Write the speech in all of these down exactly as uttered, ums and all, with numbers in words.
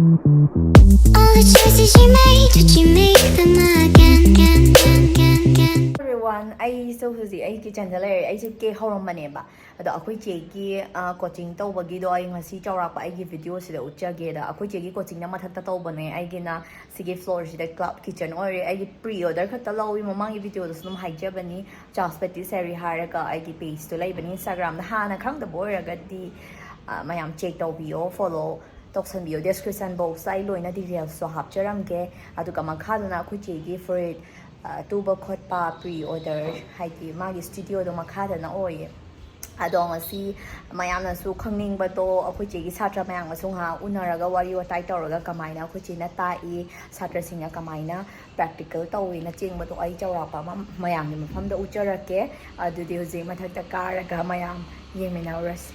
All the choices you made, did you make them again? Again, again, again, again. Everyone, ꯑꯩꯁꯨ ꯍꯧꯖꯤꯛ ꯑꯩ ꯀꯤꯆꯟꯗ ꯂꯩꯔꯦ꯫ ꯑꯩꯁꯨ ꯀꯦꯛ ꯍꯧꯔꯝꯕꯅꯦꯕ, ꯑꯗꯣ ꯑꯩꯈꯣꯏ ꯆꯦꯒꯤ ꯀꯣꯆꯤꯡ ꯇꯧꯕꯒꯤꯗꯣ ꯑꯩ ꯉꯁꯤ ꯆꯥꯎꯔꯥꯛꯄ ꯑꯩꯒꯤ ꯚꯤꯗꯤꯑꯣꯁꯤꯗ ꯎꯠꯆꯒꯦꯗ꯫ ꯑꯩꯈꯣꯏ ꯆꯦꯒꯤ ꯀꯣꯆꯤꯡꯅ ꯃꯊꯛꯇ ꯇꯧꯕꯅꯦ, ꯑꯩꯒꯤꯅ ꯁꯤꯒꯤ ꯐ꯭ꯂꯣꯔꯁꯤꯗ ꯀ꯭ꯂꯕ ꯀꯤꯆꯟ ꯑꯣꯏꯔꯦ꯫ ꯑꯩꯒꯤ ꯄ꯭ꯔꯤ ꯑꯣꯔꯗꯔ ꯈꯛꯇ ꯂꯧꯏ, ꯃꯃꯥꯡꯒꯤ ꯚꯤꯗꯤꯑꯣꯗꯁꯨ ꯑꯗꯨꯝ ꯍꯥꯏꯖꯕꯅꯤ꯫ ꯆꯥꯁ ꯄꯦꯇꯤꯁꯦꯔꯤ ꯍꯥꯏꯔꯒ ꯑꯩꯒꯤ ꯄꯦꯖꯇꯣ ꯂꯩꯕꯅꯤ ꯏꯟꯁꯇꯥꯒ꯭ꯔꯥꯝꯗ꯫ ꯍꯥꯟꯅ ꯈꯪꯗꯕ ꯑꯣꯏꯔꯒꯗꯤ ꯑ, ꯃꯌꯥꯝ ꯆꯦꯛ ꯇꯧꯕꯤꯌꯣ, ꯐꯣꯂꯣ ꯇꯧꯁꯟꯕꯤꯌꯣ꯫ ꯗꯤꯁꯀ꯭ꯔꯤꯞꯁꯟ ꯕꯣꯛꯁꯇ ꯑꯩ ꯂꯣꯏꯅ ꯗꯤꯇꯦꯜꯁꯇꯣ ꯍꯥꯞꯆꯔꯝꯒꯦ꯫ ꯑꯗꯨꯒ ꯃꯈꯥꯗꯅ ꯑꯩꯈꯣꯏ ꯆꯦꯒꯤ ꯐꯨꯔꯤꯠ ꯑ, ꯇꯨꯕ ꯈꯣꯠꯄ ꯄ꯭ꯔꯤ ꯑꯣꯔꯗꯔ, ꯍꯥꯏꯗꯤ ꯃꯥꯒꯤ ꯁ꯭ꯇꯨꯗꯤꯑꯣꯗꯣ ꯃꯈꯥꯗꯅ ꯑꯣꯏꯌꯦ꯫ ꯑꯗꯣ ꯉꯁꯤ ꯃꯌꯥꯝꯅꯁꯨ ꯈꯪꯅꯤꯡꯕꯗꯣ, ꯑꯩꯈꯣꯏ ꯆꯦꯒꯤ ꯁꯥꯇ꯭ꯔ ꯃꯌꯥꯝꯒꯁꯨ ꯉꯥꯏꯍꯥꯛ ꯎꯅꯔꯒ ꯋꯥꯔꯤ ꯋꯥꯇꯥꯏ ꯇꯧꯔꯒ ꯀꯃꯥꯏꯅ ꯑꯩꯈꯣꯏ ꯆꯦꯅ ꯇꯥꯛꯏ, ꯁꯥꯇ꯭ꯔꯁꯤꯡꯅ ꯀꯃꯥꯏꯅ ꯄ꯭ꯔꯦꯛꯇꯤꯀꯦꯜ ꯇꯧꯋꯦꯅ ꯆꯦꯡꯕꯗꯣ ꯑꯩ ꯆꯥꯎꯔꯥꯛꯄ ꯑꯃ ꯃꯌꯥꯝꯒꯤ ꯃꯐꯝꯗ ꯎꯠꯆꯔꯛꯀꯦ꯫ ꯑꯗꯨꯗꯤ ꯍꯧꯖꯤꯛ ꯃꯊꯛꯇ ꯀꯥꯔꯒ ꯃꯌꯥꯝ ꯌꯦꯡꯃꯤꯟꯅꯔꯨꯔꯁꯤ꯫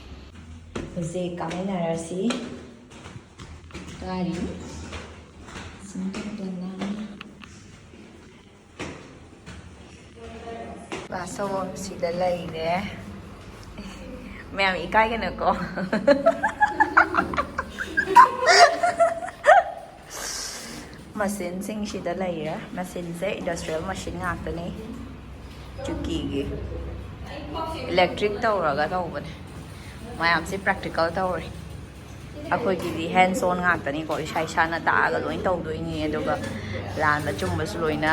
ꯍꯧꯖꯤꯛ ꯀꯥꯃꯤꯟꯅꯔꯁꯤ꯫ ꯀꯥꯔꯤ? ꯁꯨꯝ ꯇꯧꯗꯅ꯫ ꯀ꯭ꯂꯥꯁ ꯇꯧꯐꯝ ꯁꯤꯗ ꯂꯩꯔꯦ꯫ ꯃꯌꯥꯝ ꯏꯀꯥꯏꯒꯅꯨꯀꯣ꯫ ꯃꯁꯤꯟꯁꯤꯡꯁꯤꯗ ꯂꯩꯔꯦ꯫ ꯃꯁꯤꯟꯁꯦ ꯏꯟꯗꯁꯇ꯭ꯔꯤꯌꯦꯜ ꯃꯁꯤꯟ ꯉꯥꯛꯇꯅꯤ꯫ ꯆꯨꯀꯤꯒꯤ ꯏꯂꯦꯛꯇ꯭ꯔꯤꯛ ꯇꯧꯔꯒ ꯇꯧꯕꯅꯦ꯫ ꯃꯌꯥꯝꯁꯦ ꯄ꯭ꯔꯦꯛꯇꯤꯀꯦꯜ ꯇꯧꯔꯦ꯫ ꯑꯩꯈꯣꯏꯒꯤꯗꯤ ꯍꯦꯟꯁ ꯑꯣꯟ ꯉꯥꯛꯇꯅꯤꯀꯣ, ꯏꯁꯥ ꯏꯁꯥꯅ ꯇꯥꯛꯑꯒ ꯂꯣꯏ ꯇꯧꯗꯣꯏꯅꯤ꯫ ꯑꯗꯨꯒ ꯂꯥꯟꯕ ꯆꯨꯝꯕꯁꯨ ꯂꯣꯏꯅ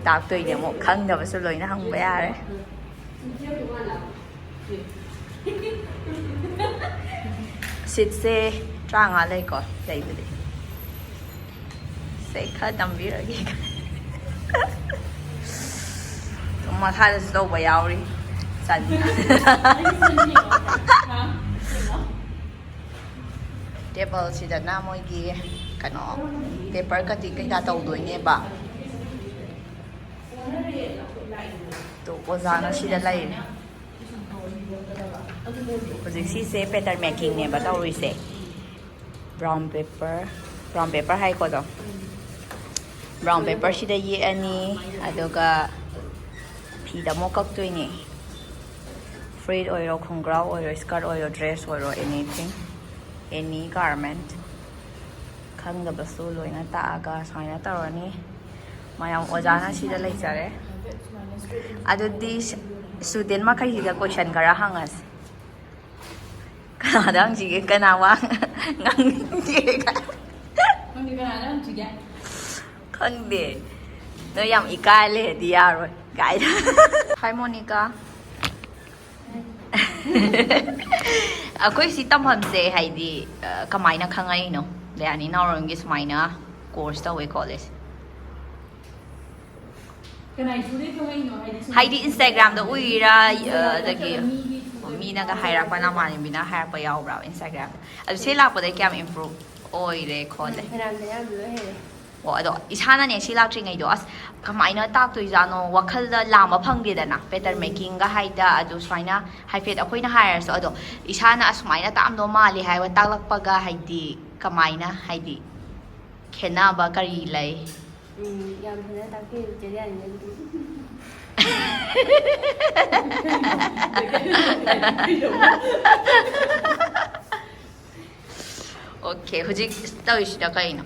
ꯇꯥꯛꯇꯣꯏꯅꯦ꯫ ꯑꯃꯨꯛ ꯈꯪꯗꯕꯁꯨ ꯂꯣꯏꯅ ꯍꯪꯕ ꯌꯥꯔꯦ꯫ ꯁꯤꯠꯁꯦ ꯇꯔꯥꯃꯉꯥ ꯂꯩꯀꯣ, ꯂꯩꯕꯗꯤ꯫ ꯁꯦ, ꯈꯔ ꯇꯝꯕꯤꯔꯒꯦ꯫ ꯃꯈꯥꯗꯁꯨ ꯇꯧꯕ ꯌꯥꯎꯔꯤ꯫ ꯆꯟ-, ꯇꯦꯕꯜꯁꯤꯗꯅ ꯃꯣꯏꯒꯤ ꯀꯩꯅꯣ, ꯄꯦꯄꯔ ꯀꯇꯤꯡ ꯀꯩꯀꯥ ꯇꯧꯗꯣꯏꯅꯦꯕ꯫ ꯑꯗꯣ ꯑꯣꯖꯥꯅ ꯁꯤꯗ ꯂꯩꯔꯦ꯫ ꯍꯧꯖꯤꯛ ꯁꯤꯁꯦ ꯄꯦꯇꯔꯟ ꯃꯦꯀꯤꯡꯅꯦꯕ ꯇꯧꯔꯤꯁꯦ꯫ ꯕ꯭ꯔꯥꯎꯟ ꯄꯦꯄꯔ, ꯕ꯭ꯔꯥꯎꯟ ꯄꯦꯄꯔ ꯍꯥꯏꯀꯣ ꯑꯗꯣ꯫ ꯕ꯭ꯔꯥꯎꯟ ꯄꯦꯄꯔꯁꯤꯗ ꯌꯦꯛꯑꯅꯤ, ꯑꯗꯨꯒ ꯐꯤꯗ ꯑꯃꯨꯛ ꯀꯛꯇꯣꯏꯅꯦ꯫ ꯐꯨꯔꯤꯠ ꯑꯣꯏꯔꯣ, ꯈꯣꯡꯒ꯭ꯔꯥꯎ ꯑꯣꯏꯔꯣ, ꯁ꯭ꯀꯔꯠ ꯑꯣꯏꯔꯣ, ꯗ꯭ꯔꯦꯁ ꯑꯣꯏꯔꯣ, ꯑꯦꯅꯤꯊꯤꯡ, ꯑꯦꯅꯤ ꯒꯥꯔꯃꯦꯟꯠ꯫ ꯈꯪꯗꯕꯁꯨ ꯂꯣꯏꯅ ꯇꯥꯛꯑꯒ ꯁꯨꯃꯥꯏꯅ ꯇꯧꯔꯅꯤ꯫ ꯃꯌꯥꯝ ꯑꯣꯖꯥꯅ ꯁꯤꯗ ꯂꯩꯖꯔꯦ꯫ ꯑꯗꯨꯗꯤ student ꯃꯈꯩꯁꯤꯗ question ꯈꯔ ꯍꯪꯉꯁꯤ꯫ ꯀꯅꯥꯗ ꯍꯪꯁꯤꯒꯦ? ꯀꯅꯥ ꯋꯥ ꯉꯥꯡꯅꯤꯡꯒꯦ? ꯈꯪꯗꯦ, ꯀꯅꯥꯗ ꯍꯪꯁꯤꯒꯦ? ꯈꯪꯗꯦ꯫ ꯅꯣꯏ ꯌꯥꯝ ꯏꯀꯥꯏ ꯂꯩꯔꯗꯤ ꯌꯥꯔꯣꯏ ꯀꯥꯏꯗ꯫ Hi, Monica꯫ ꯑꯩꯈꯣꯏ ꯁꯤ ꯇꯝꯐꯝꯁꯦ ꯍꯥꯏꯗꯤ, ꯑ, ꯀꯃꯥꯏꯅ ꯈꯪꯉꯛꯏꯅꯣ? ꯗꯌꯥꯅꯤ ꯅꯥꯎꯔꯦꯝꯒꯤ ꯁꯨꯃꯥꯏꯅ course ꯇꯧꯋꯦ ꯈꯣꯠꯂꯦ꯫ ꯀꯅꯥꯏ through ꯗꯩ ꯈꯪꯉꯛꯏꯅꯣ? ꯍꯥꯏꯗꯤ ꯁꯨꯝ ꯍꯥꯏꯗꯤ Instagram ꯗ ꯎꯏꯔꯥ, ꯑ, Instagram ꯑꯗꯒꯤ ꯅꯠꯇ꯭ꯔꯒ ꯃꯤꯒꯤ through ꯗ ꯃꯤꯅꯒ ꯈꯪꯉꯛꯄ ꯍꯥꯏꯔꯛꯄ, ꯌꯥꯎꯕ꯭ꯔꯥ? ꯅꯃꯥꯟꯅꯕꯤꯅ ꯍꯥꯏꯔꯛꯄ ꯌꯥꯎꯕ꯭ꯔꯥ Instagram ꯗ? ꯑꯗꯨ ꯁꯤ ꯂꯥꯛꯄꯗꯩ ꯀꯌꯥꯝ improve ꯑꯣꯏꯔꯦ ꯈꯣꯠꯂꯦ? ꯎꯝ, ꯐꯅꯌꯥꯝ, ꯐꯅꯌꯥꯝꯗꯤ ꯂꯣꯏ ꯍꯩꯔꯦ꯫ ꯑꯣ, ꯑꯗꯣ ꯏꯁꯥꯅꯅꯦ ꯁꯤ ꯂꯥꯛꯇ꯭ꯔꯤꯉꯩꯗꯣ, "ꯑꯁ, ꯀꯃꯥꯏꯅ ꯇꯥꯛꯇꯣꯏꯖꯥꯠꯅꯣ?" ꯋꯥꯈꯜꯗ ꯂꯥꯝꯕ ꯐꯪꯗꯦꯗꯅ, pattern ꯎꯝ꯫ Making ꯒ ꯍꯥꯏꯗ, ꯑꯗꯨ ꯁꯨꯃꯥꯏꯅ ꯍꯥꯏꯐꯦꯠ ꯑꯩꯈꯣꯏꯅ ꯍꯥꯏꯔꯁꯨ, ꯑꯗꯣ ꯏꯁꯥꯅ ꯑꯁꯨꯃꯥꯏꯅ ꯇꯥꯛꯑꯝꯗꯧ ꯃꯥꯜꯂꯤ ꯍꯥꯏꯕ ꯇꯥꯛꯂꯛꯄꯒ, ꯍꯥꯏꯗꯤ ꯀꯃꯥꯏꯅ, ꯍꯥꯏꯗꯤ ꯈꯦꯠꯅꯕ ꯀꯔꯤ ꯂꯩ? ꯎꯝ, ꯌꯥꯝ ꯐꯖꯅ ꯇꯥꯛꯄꯤꯔꯦ ꯆꯦ ꯗꯌꯥꯅꯤꯅ ꯑꯗꯨꯝ꯫ Okay, ꯍꯧꯖꯤꯛ ꯇꯧꯔꯤꯁꯤꯅ ꯀꯩꯅꯣ?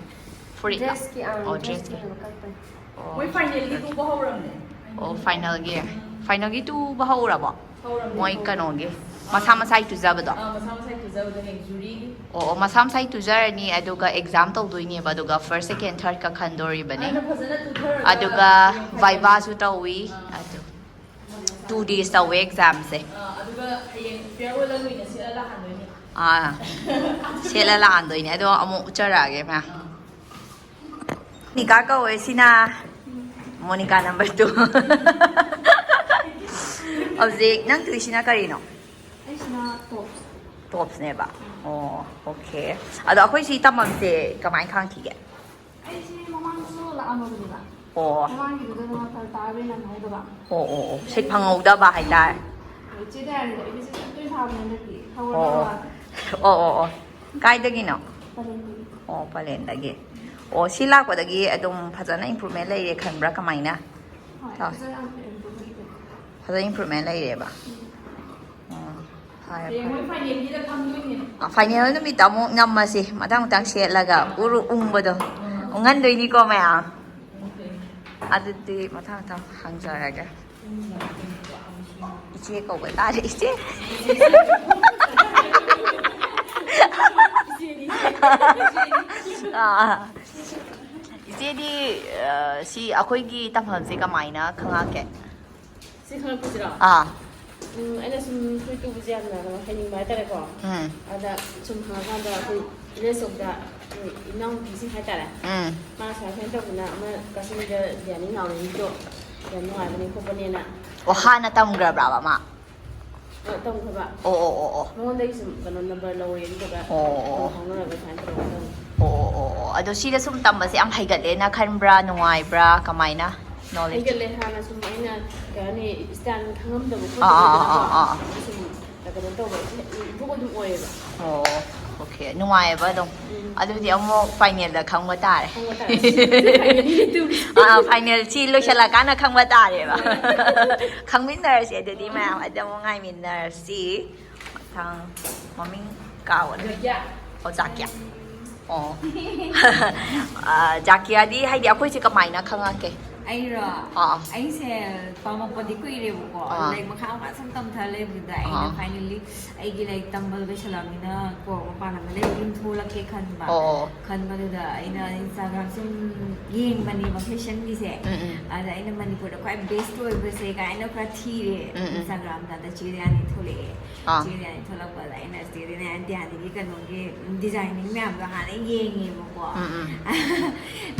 ꯐꯨꯔꯤꯠꯂꯣ? Dress ꯀꯤ, ꯑꯥ, ꯑꯣ, dress dress ꯀꯤ꯫ ꯀꯩꯅꯣ ꯀꯛꯄꯅꯤ꯫ ꯑꯣ꯫ ꯃꯣꯏ final ꯒꯤ ꯇꯨꯕ ꯍꯧꯔꯝꯅꯦ꯫ ꯑꯣ, final ꯒꯤ꯫ Final ꯒꯤ ꯇꯨꯕ ꯍꯧꯔꯕꯣ? ꯍꯧꯔꯝꯅꯦ, ꯃꯣꯏ ꯍꯧꯔꯝꯅꯦ꯫ ꯀꯩꯅꯣꯒꯤ? ꯑꯥ꯫ ꯃꯁꯥ ꯃꯁꯥꯒꯤ ꯇꯨꯖꯕꯗꯣ? ꯑꯥ, ꯃꯁꯥ ꯃꯁꯥꯒꯤ ꯇꯨꯖꯕꯗꯣ ꯍꯌꯦꯡ jury ꯒꯤ꯫ ꯑꯣ, ꯑꯣ, ꯃꯁꯥ ꯃꯁꯥꯒꯤ ꯇꯨꯖꯔꯅꯤ, ꯑꯗꯨꯒ exam ꯇꯧꯗꯣꯏꯅꯦꯕ, ꯑꯗꯨꯒ first, second, third ꯀ ꯈꯟꯗꯣꯔꯤꯕꯅꯦ꯫ ꯑꯗꯨꯅ ꯐꯖꯅ ꯇꯨꯊꯔꯒ ꯑꯗꯨꯒ ꯍꯌꯦꯡ final viva ꯁꯨ ꯇꯧꯏ꯫ ꯑꯥ꯫ ꯑꯗꯨ two days ꯇꯧꯋꯦ exam ꯁꯦ꯫ ꯑꯥ, ꯑꯗꯨꯒ ꯍꯌꯦꯡ farewell ꯂꯣꯏꯅ ꯁꯦꯠꯂ ꯂꯥꯛꯍꯟꯗꯣꯏꯅꯦ꯫ ꯑꯥ, ꯁꯦꯠꯂ ꯂꯥꯛꯍꯟꯗꯣꯏꯅꯦ꯫ ꯑꯗꯣ ꯑꯃꯨꯛ ꯎꯠꯆꯔꯛꯑꯒꯦ ꯃꯌꯥꯝ꯫ ꯃꯣꯅꯤꯀꯥ ꯀꯧꯋꯦ ꯁꯤꯅ꯫ Monica number two꯫ ꯍꯧꯖꯤꯛ ꯅꯪ ꯇꯨꯏꯁꯤꯅ ꯀꯔꯤꯅꯣ? ꯑꯩꯁꯤꯅ tops꯫ Tops ꯅꯦꯕ? ꯑꯣ, okay꯫ ꯑꯗꯣ ꯑꯩꯈꯣꯏ ꯁꯤ ꯇꯝꯐꯝꯁꯦ ꯀꯃꯥꯏꯅ ꯈꯪꯈꯤꯒꯦ? ꯑꯩꯁꯦ ꯃꯃꯥꯡꯁꯨ ꯂꯥꯛꯑꯝꯃꯕꯅꯦꯕ꯫ ꯑꯣ꯫ ꯃꯃꯥꯡꯒꯤꯗꯨꯗ ꯅꯉꯣꯟꯗ ꯐꯔꯛ ꯇꯥꯕꯩ ꯅꯪꯍꯧꯗꯕ꯫ ꯑꯣ, ꯑꯣ, ꯑꯣ꯫ Seat ꯐꯪꯍꯧꯗꯕ ꯍꯥꯏꯇꯥꯔꯦ꯫ ꯏꯆꯦ ꯗꯌꯥꯅꯤꯗ ꯑꯩ visit ꯆꯠꯇꯣꯏ ꯁꯥꯕꯅꯦ ꯍꯟꯗꯛꯇꯤ꯫ ꯍꯧꯔ ꯑꯣ, ꯑꯣ꯫ ꯍꯧꯔ꯫ ꯑꯣ, ꯑꯣ, ꯑꯣ꯫ ꯀꯥꯏꯗꯒꯤꯅꯣ? ꯄꯔꯦꯡꯗꯒꯤ꯫ ꯑꯣ, ꯄꯂꯦꯟꯗꯒꯤ꯫ ꯑꯣ, ꯁꯤ ꯂꯥꯛꯄꯗꯒꯤ ꯑꯗꯨꯝ ꯐꯖꯅ improvement ꯂꯩꯔꯦ ꯈꯟꯕ꯭ꯔꯥ ꯀꯃꯥꯏꯅ? ꯍꯣꯏ, ꯇꯧ꯫ ꯐꯖꯅ improvement ꯂꯩ꯫ ꯐꯖꯅ improvement ꯂꯩꯔꯦꯕ? ꯎꯝ꯫ ꯑꯣ꯫ ꯐꯥꯏꯅꯦꯜ ꯅꯨꯃꯤꯠꯇ ꯑꯃꯨꯛ ꯅꯝꯃꯁꯤ, ꯃꯊꯪ ꯃꯊꯪ ꯁꯦꯠꯂꯒ ꯎꯔꯨ ꯎꯪꯕꯗꯣ ꯎꯪꯍꯟꯗꯣꯏꯅꯤꯀꯣ ꯃꯌꯥꯝ꯫ ꯑꯗꯨꯗꯤ ꯃꯊꯪ ꯃꯊꯪ ꯍꯪꯖꯔꯒꯦ꯫ ꯏꯆꯦ ꯀꯧꯕ ꯇꯥꯔꯦ, ꯏꯆꯦ꯫ ꯑꯥ, ꯏꯆꯦꯗꯤ, ꯑ, ꯁꯤ ꯑꯩꯈꯣꯏꯒꯤ ꯇꯝꯐꯝꯁꯦ ꯀꯃꯥꯏꯅ ꯈꯪꯉꯛꯀꯦ? ꯁꯤ ꯈꯪꯉꯛꯄꯁꯤꯔꯣ? ꯑꯥ꯫ ꯎꯝ, ꯑꯩꯅ ꯁꯨꯝ ꯁꯣꯏ ꯇꯨꯕꯁꯦ ꯌꯥꯝꯅ ꯀꯩꯅꯣ ꯍꯩꯅꯤꯡꯕ ꯍꯥꯏꯇꯥꯔꯦꯀꯣ꯫ ꯎꯝ꯫ ꯑꯗ ꯁꯨꯝ ꯍꯪꯉꯀꯥꯟꯗ ꯑꯩꯈꯣꯏ ꯏꯅꯦ ꯁꯣꯝꯗ, ꯎꯝ, ꯏꯅꯥꯎꯅꯨꯄꯤꯁꯤꯡ ꯍꯥꯏꯇꯥꯔꯦ꯫ ꯎꯝ꯫ ꯃꯥ ꯁꯨꯃꯥꯏ ꯁꯨꯃꯥꯏꯅ ꯇꯧꯗꯅ ꯑꯃ ꯀꯛꯆꯤꯡꯗ ꯗꯤꯌꯥꯅꯤ ꯅꯥꯎꯔꯦꯝꯒꯤꯗꯣ ꯌꯥꯝ ꯅꯨꯡꯉꯥꯏꯕꯅꯦ ꯈꯣꯠꯄꯅꯦꯅ꯫ ꯑꯣ, ꯍꯥꯟꯅ ꯇꯝꯈ꯭ꯔꯕ꯭ꯔꯥꯕ ꯃꯥ? ꯑ, ꯇꯝꯈ꯭ꯔꯕ꯫ ꯑꯣ, ꯑꯣ, ꯑꯣ, ꯑꯣ꯫ ꯃꯉꯣꯟꯗꯒꯤ ꯁꯨꯝ ꯀꯩꯅꯣ ꯅꯝꯕꯔ ꯂꯧꯔꯦ, ꯑꯗꯨꯗꯨꯒ ꯑꯣ, ꯑꯣ, ꯑꯣ꯫ ꯁꯨꯝ ꯐꯥꯎꯅꯔꯒ ꯁꯨꯃꯥꯏꯅ ꯇꯧꯔꯒ ꯇꯧꯅꯤ꯫ ꯑꯣ, ꯑꯣ, ꯑꯣ, ꯑꯣ꯫ ꯑꯗꯣ ꯁꯤꯗ ꯁꯨꯝ ꯇꯝꯕꯁꯦ ꯌꯥꯝ ꯍꯩꯒꯠꯂꯦꯅ ꯈꯟꯕ꯭ꯔꯥ, ꯅꯨꯡꯉꯥꯏꯕ꯭ꯔꯥ, ꯀꯃꯥꯏꯅ? Knowledge? ꯍꯩꯒꯠꯂꯦ꯫ ꯍꯥꯟꯅ ꯁꯨꯝ ꯑꯩꯅ ꯀꯩ ꯍꯥꯏꯅꯤ, style ꯈꯪꯉꯝꯗꯕ ꯑꯥ, ꯑꯥ, ꯑꯥ, ꯈꯣꯠꯇꯕꯗꯨꯗꯀꯣ, ꯑꯥ, ꯑꯥ꯫ ꯁꯨꯝ ꯀꯩꯅꯣ ꯇꯧꯕ, ꯏꯊꯣꯛ ꯑꯗꯨꯝ ꯑꯣꯏꯌꯦꯕ꯫ ꯑꯣ, okay꯫ ꯅꯨꯡꯉꯥꯏꯌꯦꯕ ꯑꯗꯨꯝ꯫ ꯎꯝ꯫ ꯑꯗꯨꯗꯤ ꯑꯃꯨꯛ ꯐꯥꯏꯅꯦꯜꯗ ꯈꯪꯕ ꯇꯥꯔꯦ꯫ ꯈꯪꯕ ꯇꯥꯔꯦ꯫ ꯐꯥꯏꯅꯦꯜ ꯁꯤ ꯂꯣꯏꯁꯤꯜꯂꯀꯥꯟꯗ ꯈꯪꯕ ꯇꯥꯔꯦꯕ꯫ ꯈꯪꯃꯤꯟꯅꯔꯁꯤ ꯑꯗꯨꯗꯤ ꯃꯌꯥꯝ, ꯑꯗꯨ ꯑꯃꯨꯛ ꯉꯥꯏꯃꯤꯟꯅꯔꯁꯤ꯫ ꯃꯊꯪ ꯃꯃꯤꯡ ꯀꯥꯎꯔꯦ꯫ ꯖꯥꯀꯤꯌꯥ꯫ ꯑꯣ, ꯖꯥꯀꯤꯌꯥ꯫ ꯑꯣ꯫ ꯑ, ꯖꯥꯀꯤꯌꯥꯗꯤ ꯍꯥꯏꯗꯤ ꯑꯩꯈꯣꯏꯁꯦ ꯀꯃꯥꯏꯅ ꯈꯪꯉꯛꯀꯦ? ꯑꯩꯔꯣ? ꯑꯥ꯫ ꯑꯩꯁꯦ ꯄꯥꯝꯃꯛꯄꯗꯤ ꯀꯨꯏꯔꯦꯕꯀꯣ꯫ ꯑꯥ꯫ ꯂꯥꯏꯔꯤꯛ ꯃꯈꯥ ꯃꯈꯥ ꯁꯨꯝ ꯇꯝꯊꯔ ꯂꯩꯕꯗꯨꯗ ꯑꯩꯅ ꯑꯥ꯫ Finally ꯑꯩꯒꯤ ꯂꯥꯏꯔꯤꯛ ꯇꯝꯕ ꯂꯣꯏꯁꯜꯂꯛꯑꯕꯅꯤꯅ ꯀꯣ ꯃꯄꯥꯟ ꯂꯝꯗ ꯂꯩꯕ ꯌꯨꯝ ꯊꯣꯛꯂꯛꯀꯦ ꯈꯟꯕ꯫ ꯑꯣ꯫ ꯈꯟꯕꯗꯨꯗ ꯑꯩꯅ Instagram ꯁꯨꯝ ꯌꯦꯡꯕꯅꯦꯕ fashionꯒꯤꯁꯦ꯫ ꯎꯝ, ꯎꯝ꯫ ꯑꯗ ꯑꯩꯅ ꯃꯅꯤꯄꯨꯔꯗ ꯈ꯭ꯋꯥꯏ best ꯑꯣꯏꯕꯁꯦ ꯀꯥꯏꯅ ꯈꯔ ꯊꯤꯔꯦ ꯎꯝ, ꯎꯝ꯫ Instagramꯗ꯫ ꯑꯗ ꯆꯦ ꯗꯤꯌꯥꯅꯤ ꯊꯣꯛꯂꯛꯑꯦ꯫ ꯑꯥ꯫ ꯆꯦ ꯗꯤꯌꯥꯅꯤ ꯊꯣꯛꯂꯛꯄꯗ ꯑꯩꯅ ꯆꯦ ꯗꯤꯌꯥꯅꯤꯒꯤ ꯀꯩꯅꯣꯒꯤ designing ꯃꯌꯥꯝꯗꯣ ꯍꯥꯟꯅ ꯌꯦꯡꯉꯦꯕꯀꯣ꯫ ꯎꯝ, ꯎꯝ꯫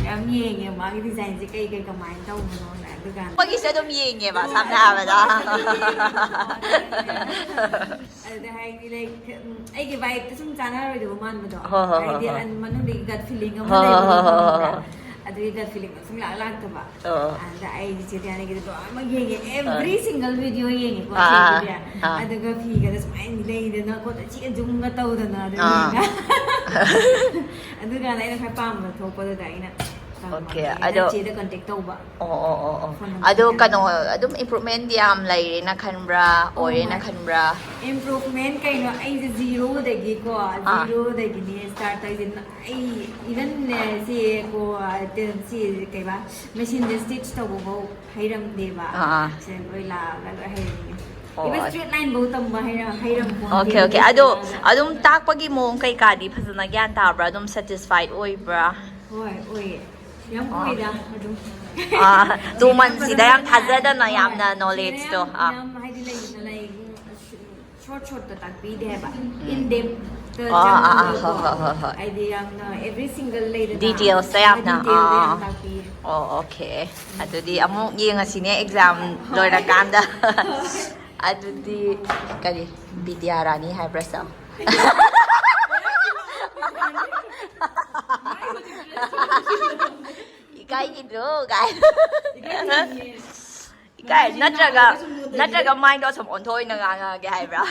ꯌꯥꯝ ꯌꯦꯡꯉꯦ ꯃꯥꯒꯤ designꯁꯦ ꯀꯩ ꯀꯩ ꯀꯃꯥꯏꯅ ꯇꯧꯕꯅꯣꯅ꯫ ꯑꯗꯨꯀꯥꯟꯗ ꯑꯩꯈꯣꯏꯒꯤꯁꯨ ꯑꯗꯨꯝ ꯌꯦꯡꯉꯦꯕ, ꯁꯝꯅ ꯍꯥꯏꯔꯕꯗ꯫ ꯑꯗꯨꯗ ꯍꯥꯏꯗꯤ, like, ꯎꯝ, ꯑꯩꯒꯤ vibeꯇ ꯁꯨꯝ ꯆꯥꯟꯅꯔꯣꯏꯗꯕ ꯃꯥꯟꯕꯗꯣ꯫ ꯍꯣꯏ, ꯍꯣꯏ, ꯍꯥꯏꯗꯤ, ꯍꯣꯏ, ꯍꯣꯏ꯫ ꯑꯟ-, ꯃꯅꯨꯡꯗꯒꯤ gut feeling ꯑꯃ ꯍꯣꯏ, ꯍꯣꯏ, ꯂꯩꯕꯗꯣ ꯍꯣꯏ, ꯍꯣꯏ, ꯈꯪꯕ꯭ꯔꯥ? ꯍꯣꯏ꯫ ꯑꯗꯨꯒꯤ gut feeling ꯁꯨꯝ ꯂꯥꯛ ꯂꯥꯛꯇꯕ꯫ ꯑꯣ꯫ ꯑꯗ ꯑꯩ ꯆꯦ ꯗꯤꯌꯥꯅꯤꯒꯤꯗꯣ ꯂꯣꯏꯅꯃꯛ ꯌꯦꯡꯉꯦ꯫ ꯑꯥ꯫ Every single video ꯌꯦꯡꯉꯦꯀꯣ ꯑꯥ, ꯑꯥ, ꯆꯦꯒꯤꯗꯤ꯫ ꯑꯥ꯫ ꯑꯗꯨꯒ ꯐꯤꯒꯗꯣ ꯁꯨꯃꯥꯏꯅ ꯂꯩꯗꯅ ꯈꯣꯠꯇꯅ ꯆꯦ zoomꯒ ꯇꯧꯗꯅ ꯑꯗꯨ ꯑꯥ꯫ ꯌꯦꯡꯉꯒ꯫ ꯑꯗꯨꯀꯥꯟꯗ ꯑꯩꯅ ꯈ꯭ꯋꯥꯏ ꯄꯥꯝꯕ ꯊꯣꯛꯄꯗꯨꯗ ꯑꯩꯅ Okay, ꯑꯗꯣ ꯆꯦꯗ ꯀꯟꯇꯦꯛ ꯇꯧꯕ꯫ ꯑꯣ ꯑꯣ ꯑꯣ ꯑꯣ ꯑꯗꯣ ꯀꯩꯅꯣ, ꯑꯗꯨꯝ ꯏꯝꯄ꯭ꯔꯨꯚꯃꯦꯟꯗꯤ ꯌꯥꯝ ꯂꯩꯔꯦꯅ ꯈꯟꯕ꯭ꯔꯥ? ꯑꯣꯏꯔꯦꯅ ꯈꯟꯕ꯭ꯔꯥ? ꯏꯝꯄ꯭ꯔꯨꯚꯃꯦꯟ ꯀꯩꯅꯣ, ꯑꯩꯁꯦ ꯖꯤꯔꯣꯗꯒꯤꯀꯣ, ꯖꯤꯔꯣꯗꯒꯤꯅꯦ ꯁ꯭ꯇꯥꯔꯠ ꯇꯧꯔꯤꯁꯦ꯫ ꯑꯩ ꯏꯚꯟꯅꯦ ꯁꯤ ꯀꯣ, ꯁꯤ ꯀꯩꯕꯥ, ꯃꯦꯆꯤꯟꯗ ꯁ꯭ꯇꯤꯆ ꯇꯧꯕꯐꯥꯎ ꯍꯩꯔꯝꯗꯦꯕ꯫ ꯑꯥ, ꯑꯥ꯫ ꯁꯦ ꯂꯣꯏ ꯂꯥꯛꯑꯒ ꯂꯣꯏ ꯍꯩꯔꯝꯃꯦ꯫ ꯑꯣ, ꯏꯚꯟ ꯑꯁ꯫ ꯁ꯭ꯇ꯭ꯔꯦꯠ ꯂꯥꯏꯟꯐꯧ ꯇꯝꯕ ꯍꯩꯔ-, ꯍꯩꯔꯝꯄꯣꯟꯇꯦ ꯑꯣꯀꯦ, ꯑꯣꯀꯦ꯫ ꯑꯗꯣ ꯂꯥꯛꯑꯒ꯫ ꯑꯗꯨꯝ ꯇꯥꯛꯄꯒꯤ ꯃꯑꯣꯡ ꯀꯩꯀꯥꯗꯤ ꯐꯖꯅ ꯒ꯭ꯌꯥꯟ ꯇꯥꯕ꯭ꯔꯥ? ꯑꯗꯨꯝ ꯁꯦꯇꯤꯁꯐꯥꯏꯠ ꯑꯣꯏꯕ꯭ꯔꯥ? ꯍꯣꯏ, ꯑꯣꯏꯌꯦ꯫ ꯌꯥꯝ ꯑꯣ꯫ ꯑꯣꯏꯗ ꯑꯗꯨꯝ꯫ ꯑꯥ, ꯇꯨ ꯌꯥꯝ ꯃꯟꯁꯁꯤꯗ ꯌꯥꯝ ꯐꯖꯅ ꯊꯥꯖꯗꯅ ꯍꯣꯏ, ꯌꯥꯝꯅ ꯁꯤꯗ ꯅꯣꯂꯦꯖꯇꯣ꯫ ꯌꯥꯝ, ꯑꯥ꯫ ꯌꯥꯝ ꯍꯥꯏꯗꯤ ꯂꯩꯗꯅ ꯂꯩ, ꯁꯣꯔꯠ ꯁꯣꯔꯠꯇ ꯇꯥꯛꯄꯤꯗꯦ ꯍꯥꯏꯕ꯫ ꯎꯝ꯫ ꯏꯟ ꯗꯦꯞꯇ ꯑꯥ, ꯑꯥ, ꯑꯥ, ꯆꯪꯉꯒꯀꯣ, ꯍꯣꯏ, ꯍꯣꯏ, ꯍꯣꯏ, ꯍꯣꯏ꯫ ꯍꯥꯏꯗꯤ ꯌꯥꯝꯅ ꯑꯦꯚ꯭ꯔꯤ ꯁꯤꯡꯒꯜ ꯂꯩꯗꯅ, ꯗꯤꯇꯦꯜꯁꯇ ꯌꯥꯝꯅ, ꯗꯤꯇꯦꯜꯗ ꯑꯥ, ꯌꯥꯝ ꯑꯥ꯫ ꯇꯥꯛꯄꯤꯌꯦ꯫ ꯑꯣ, ꯑꯣꯀꯦ꯫ ꯑꯗꯨꯗꯤ ꯑꯃꯨꯛ ꯌꯦꯡꯉꯁꯤꯅꯦ ꯑꯦꯛꯖꯥꯝ ꯍꯣꯏ꯫ ꯂꯣꯏꯔꯀꯥꯟꯗ꯫ ꯍꯣꯏ꯫ ꯑꯗꯨꯗꯤ ꯀꯔꯤ, ꯕꯤꯗ꯭ꯌꯥꯔꯥꯅꯤ ꯍꯥꯏꯕ꯭ꯔꯥ ꯁꯣ? ꯏꯀꯥꯏꯒꯤꯗ꯭ꯔꯣ ꯀꯥꯏ? ꯏꯀꯥꯏ, ꯅꯠꯇ꯭ꯔꯒ, ꯅꯠꯇ꯭ꯔꯒ ꯃꯥꯏꯗꯣ ꯑꯁꯨꯝ ꯑꯣꯟꯊꯣꯛꯑꯣꯏꯅ ꯉꯥꯡꯉꯛꯑꯒꯦ ꯍꯥꯏꯕ꯭ꯔꯥ?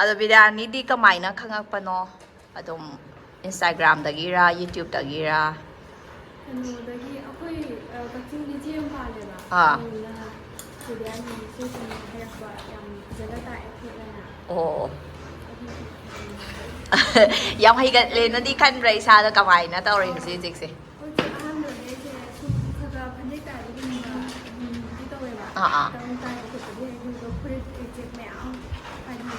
ꯑꯗꯣ ꯕꯤꯗ꯭ꯌꯥꯔꯥꯅꯤꯗꯤ ꯀꯃꯥꯏꯅ ꯈꯪꯉꯛꯄꯅꯣ? ꯑꯗꯨꯝ Instagram-ꯗꯒꯤꯔ, YouTube-ꯇꯒꯤꯔ? ꯀꯩꯅꯣꯗꯒꯤ ꯑꯩꯈꯣꯏ, ꯑ, ꯀꯛꯆꯤꯡꯒꯤ ꯏꯆꯦ ꯑꯃ ꯄꯥꯜꯂꯦꯕ꯫ ꯑꯥ꯫ ꯑꯗꯨꯅ ꯁꯤꯗ ꯌꯥꯝ ꯏꯆꯦꯁꯤꯡꯅ ꯍꯥꯏꯔꯛꯄ, ꯌꯥꯝ ꯐꯖꯅ ꯇꯥꯛꯑꯦ ꯈꯣꯠꯂꯦꯅ꯫ ꯑꯣ꯫ ꯑꯗꯨꯒꯤ ꯌꯥꯝ ꯍꯩꯒꯠꯂꯦꯅꯗꯤ ꯈꯟꯕ꯭ꯔꯥ ꯏꯁꯥꯗ? ꯀꯃꯥꯏꯅ ꯇꯧꯔꯦ ꯍꯧꯖꯤꯛ ꯍꯧꯖꯤꯛꯁꯦ? ꯍꯧꯖꯤꯛ ꯑꯍꯥꯟꯕꯗ ꯑꯩꯁꯦ ꯁꯨꯝ ꯈꯔ ꯈꯔ ꯐꯅꯦꯛ ꯇꯥꯏꯕꯒꯨꯝꯕ, ꯎꯝ, ꯗꯤ ꯇꯧꯋꯦꯕ꯫ ꯑꯥ, ꯑꯥ꯫ ꯇꯧ ꯇꯥꯏꯕ ꯈꯣꯠꯄꯗꯤ ꯍꯩ, ꯑꯗꯨꯒ ꯐꯨꯔꯤꯠ ꯀꯩ ꯆꯦꯛ ꯃꯌꯥꯝ, ꯍꯥꯏꯗꯤ,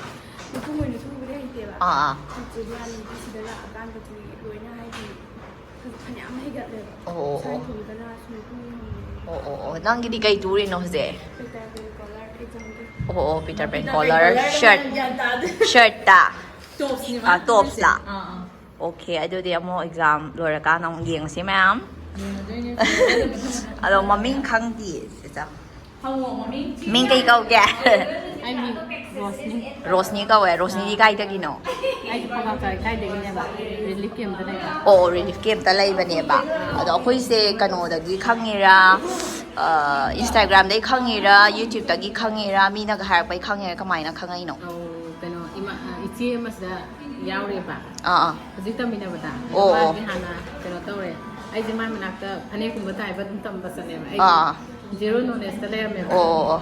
ꯃꯄꯨꯡ ꯑꯣꯏꯅ ꯇꯨꯕꯗꯤ ꯍꯩꯇꯦꯕ꯫ ꯑꯥ, ꯑꯥ꯫ ꯍꯧꯖꯤꯛꯇꯤ ꯌꯥꯝ ꯁꯤꯗ ꯂꯥꯛꯑꯀꯥꯟꯗꯗꯤ ꯂꯣꯏꯅ, ꯍꯥꯏꯗꯤ, ꯐꯅꯌꯥꯝ ꯍꯩꯒꯠꯂꯦꯕ꯫ ꯑꯣ, ꯑꯣ, ꯏꯁꯥ ꯑꯣ꯫ ꯏꯊꯟꯇꯅ ꯁꯨꯝ ꯇꯨ ꯉꯝꯃꯦ꯫ ꯑꯣ, ꯑꯣ, ꯑꯣ꯫ ꯅꯪꯒꯤꯗꯤ ꯀꯩ ꯇꯨꯔꯤꯅꯣ ꯍꯧꯖꯤꯛ? Peter Pan collar ꯑꯦꯛꯖꯥꯝꯒꯤ꯫ ꯑꯣ, ꯑꯣ, Peter Pan collar shirt꯫ ꯒ꯭ꯌꯥꯟ ꯇꯥꯗꯦ꯫ Shirt-ꯇ? Tops-ꯅꯦꯕ꯫ ꯑꯥ, tops-ꯂ? ꯑꯥ, ꯑꯥ꯫ ꯑꯣꯀꯦ, ꯑꯗꯨꯗꯤ ꯑꯃꯨꯛ ꯑꯦꯛꯖꯥꯝ ꯂꯣꯏꯔꯀꯥꯟꯗ ꯑꯃꯨꯛ ꯌꯦꯡꯉꯁꯤ ꯃꯌꯥꯝ꯫ ꯌꯦꯡꯉꯗꯣꯏꯅꯦ꯫ ꯑꯗꯣ ꯃꯃꯤꯡ ꯈꯪꯗꯤꯌꯦ, ꯆꯦꯆꯥ꯫ ꯍꯪꯉꯣ, ꯃꯃꯤꯡ꯫ ꯃꯤꯡ ꯀꯩ ꯀꯧꯒꯦ? ꯑꯩ ꯃꯤꯡ ꯔꯣꯁꯅꯤ꯫ ꯔꯣꯁꯅꯤ ꯀꯧꯋꯦ꯫ ꯔꯣꯁꯅꯤꯗꯤ ꯀꯥꯏꯗꯒꯤꯅꯣ? ꯑꯩꯗꯤ ꯈꯣꯡꯉꯥꯝꯄꯥꯠ ꯂꯩꯀꯥꯏꯗꯒꯤꯅꯦꯕ꯫ ꯔꯤꯂꯤꯐ ꯀꯦꯝꯞꯇ ꯂꯩꯕ꯫ ꯑꯣ, ꯔꯤꯂꯤꯐ ꯀꯦꯝꯞꯇ ꯂꯩꯕꯅꯦꯕ꯫ ꯑꯗꯣ ꯑꯩꯈꯣꯏꯁꯦ ꯀꯩꯅꯣꯗꯒꯤ ꯈꯪꯉꯤꯔꯥ, ꯑ, Instagram-ꯗꯒꯤ ꯈꯪꯉꯤꯔꯥ, YouTube-ꯇꯒꯤ ꯈꯪꯉꯤꯔꯥ, ꯃꯤꯅꯒ ꯍꯥꯏꯔꯛꯄꯩ ꯈꯪꯉꯤꯔꯥ, ꯀꯃꯥꯏꯅ ꯈꯪꯉꯛꯏꯅꯣ? ꯑꯧ, ꯀꯩꯅꯣ, ꯏꯃꯥ-, ꯑ, ꯏꯆꯦ ꯑꯃꯁꯤꯗ ꯌꯥꯎꯔꯤꯕ ꯑꯥ ꯑꯥ ꯍꯧꯖꯤꯛ ꯇꯝꯃꯤꯟꯅꯕꯗ꯫ ꯑꯣ, ꯑꯣ. ꯃꯥꯗꯤ ꯍꯥꯟꯅ ꯀꯩꯅꯣ ꯇꯧꯔꯦ, ꯑꯩꯁꯦ ꯃꯥꯏ ꯃꯅꯥꯛꯇ ꯐꯅꯦꯛꯀꯨꯝꯕ ꯇꯥꯏꯕ ꯑꯗꯨꯝ ꯇꯝꯕ ꯆꯠꯂꯦꯕ꯫ ꯑꯥ. ꯑꯩ ꯖꯦꯔꯣ ꯅꯣꯂꯦꯖꯇ ꯂꯩꯔꯝꯃꯦꯕ꯫ ꯑꯣ, ꯑꯣ, ꯑꯣ.